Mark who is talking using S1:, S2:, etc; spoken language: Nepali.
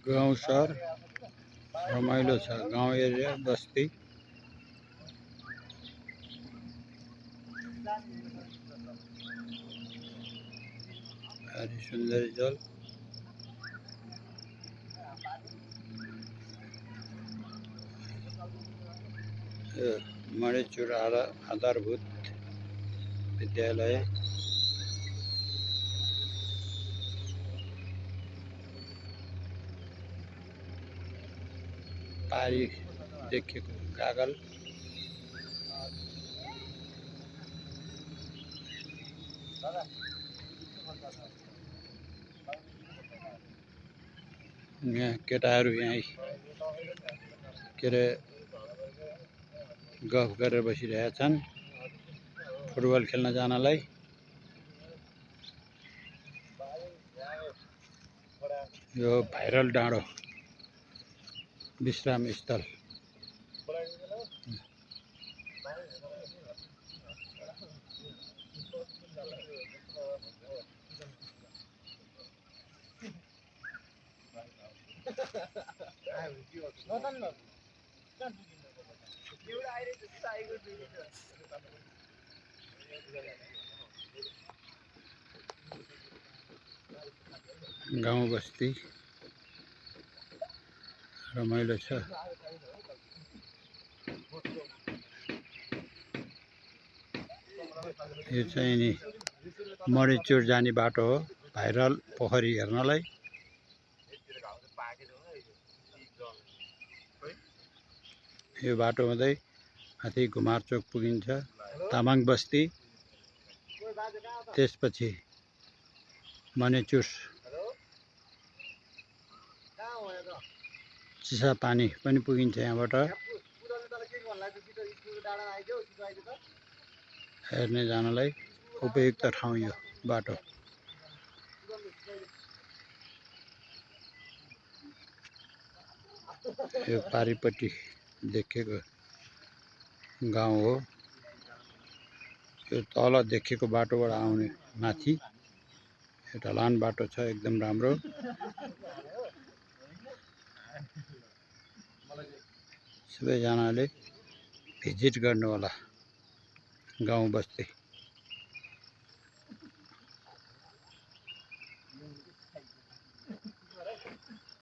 S1: गाउँ सहर रमाइलो छ। गाउँ एरिया बस्ती हरि सुन्दरी जल मणिचुर आधारभूत विद्यालय पारी देखिएको कागल यहाँ केटाहरू यहीँ के अरे गफ गरेर बसिरहेका छन् फुटबल खेल्न जानलाई। यो भाइरल डाँडो विश्राम स्थल गाउँ बस्ती रमाइलो छ। यो चाहिँ नि मणिचुर जाने बाटो हो भाइरल पोखरी हेर्नलाई। यो बाटो हुँदै माथि घुमार चोक पुगिन्छ तामाङ बस्ती, त्यसपछि मणिचुर चिसापानी पनि पुगिन्छ। यहाँबाट हेर्ने जानलाई उपयुक्त ठाउँ यो बाटो। यो पारिपट्टि देखेको गाउँ हो। यो तल देखेको बाटोबाट आउने माथि यो ढलान बाटो छ एकदम राम्रो। सबैजनाले भिजिट गर्नु होला गाउँ बस्ती।